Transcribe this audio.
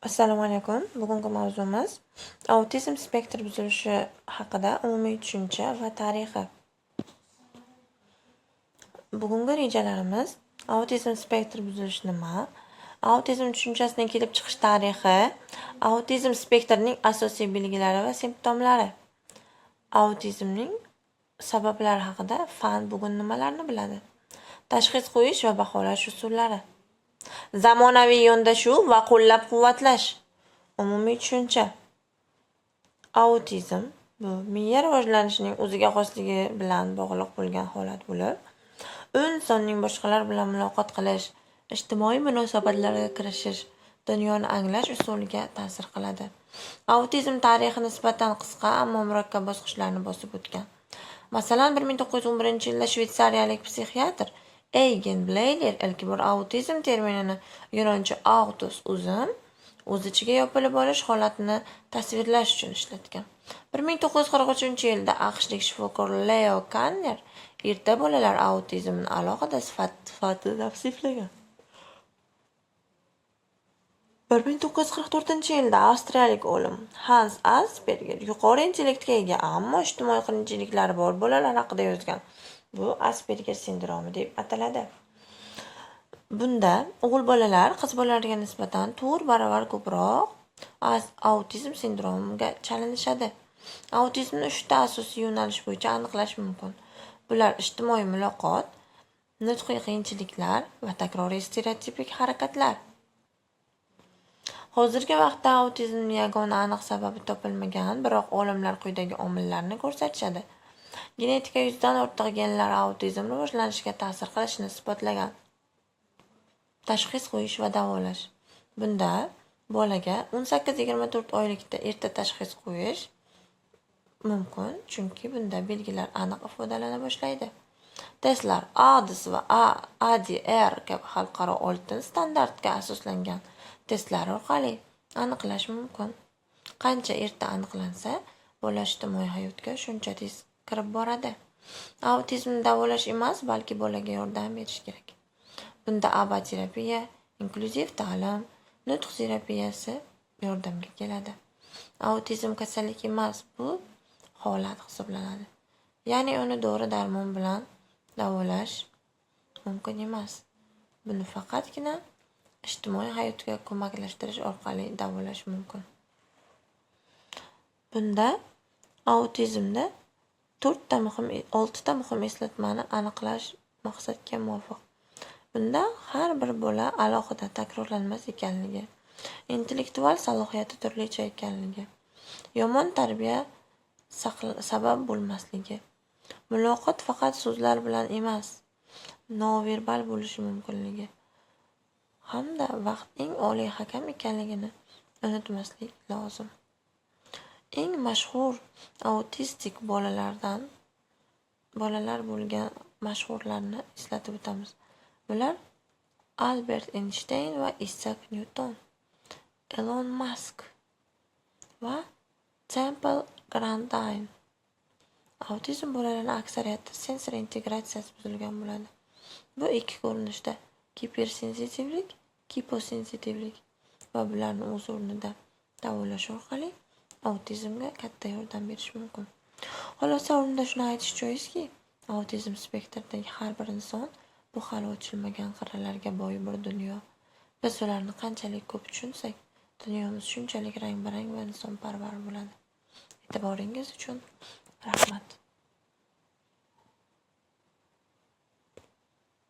Assalomu alaykum. Bugungi mavzumiz autizm spektr buzilishi haqida umumiy tushuncha va tarixi. Bugungi rejalarimiz: autizm spektr buzilishi nima, autizm tushunchasining kelib chiqish tarixi, autizm spektrining asosiy belgilari va simptomlari, autizmning sabablari haqida fan bugun nimalarni biladi, tashxis qo'yish va baholash usullari, zamonaviy yondashuv va qo'llab-quvvatlash, umumiy tushuncha. Autizm bu miya rivojlanishining o'ziga xosligi bilan bog'liq bo'lgan holat bo'lib, u insonning boshqalar bilan muloqot qilish, ijtimoiy munosabatlarga kirishish, dunyoni anglash usuliga ta'sir qiladi. Autizm tarixi nisbatan qisqa, ammo murakkab bosqichlarni bosib o'tgan. Masalan, 1911-yilda shvetsariyalik psixiatr Eygen Bleyler ilk bor autizm terminini yunoncha autos o'zim, o'z ichiga yopilib olish holatini tasvirlash uchun ishlatgan. 1943-yilda AQShlik shifokor Leo Kanner erta bolalar autizmini alohida sifat sifatida tavsiflagan. 1944-yilda avstriyalik olim Hans Asperger yuqori intellektga ega, ammo ijtimoiy qiyinchiliklari bor bolalar haqida yozgan. Bu Asperger sindromi deb ataladi. Bunda o'g'il bolalar qiz bolalarga nisbatan 4 baravar ko'proq autizm sindromiga chalinishadi. Autizmni uchta asosiy yo'nalish bo'yicha aniqlash mumkin. Bular ijtimoiy muloqot, nutqiy qiyinchiliklar va takroriy stereotipik harakatlar. Hozirgi vaqtda autizmning yagona aniq sababi topilmagan, biroq olimlar quyidagi omillarni ko'rsatishadi. Genetika 100dan ortiq genlar autizm rivojlanishiga ta'sir qilishini isbotlagan. Tashxis qo'yish va davolash. Bunda bolaga 18-24 oylikda erta tashxis qo'yish mumkin, chunki bunda belgilar aniq ifodalana boshlaydi. Testlar ADOS va ADR kabi xalqaro oltin standartga asoslangan testlar orqali aniqlash mumkin. Qancha erta aniqlansa, bola ijtimoiy hayotga shuncha tez kirib boradi. Autizmni davolash emas, balki bolaga yordam berish kerak. Bunda ABA terapiya, inklyuziv ta'lim, nutq terapiyasi yordamga keladi. Autizm kasallik emas, bu holat hisoblanadi. Ya'ni uni dori darmon bilan davolash mumkin emas. Buni faqatgina ijtimoiy hayotga ko'maklashtirish orqali davolash mumkin. Bunda autizmda to'rtta muhim, oltita muhim eslatmani aniqlash maqsadga muvofiq. Bunda har bir bola alohida, takrorlanmas ekanligi, intellektual salohiyati turlicha ekanligi, yomon tarbiya sabab bo'lmasligi, muloqot faqat so'zlar bilan emas, noverbal bo'lishi mumkinligi hamda vaqt eng oliy hakam ekanligini unutmaslik lozim. Eng mashhur autistik bolalar bo'lgan mashhurlarni eslatib o'tamiz. Bular Albert Eynshteyn va Isak Nyuton, Elon Mask va Temple Grandin. Autizm bolalarining aksariyati sensor integratsiyasi buzilgan bo'ladi. Bu ikki ko'rinishda: gipersensitivlik, giposensitivlik va bularni o'z o'rnida davolash orqali autizmga katta yordam berish mumkin. Xulosa o'rnida shuni aytish joizki, autizm spektridagi har bir inson bu hali ochilmagan qirralarga boy bir dunyo. Biz ularni qanchalik ko'p tushunsak, dunyomiz shunchalik rang-barang va insonparvar bo'ladi. E'tiboringiz uchun rahmat.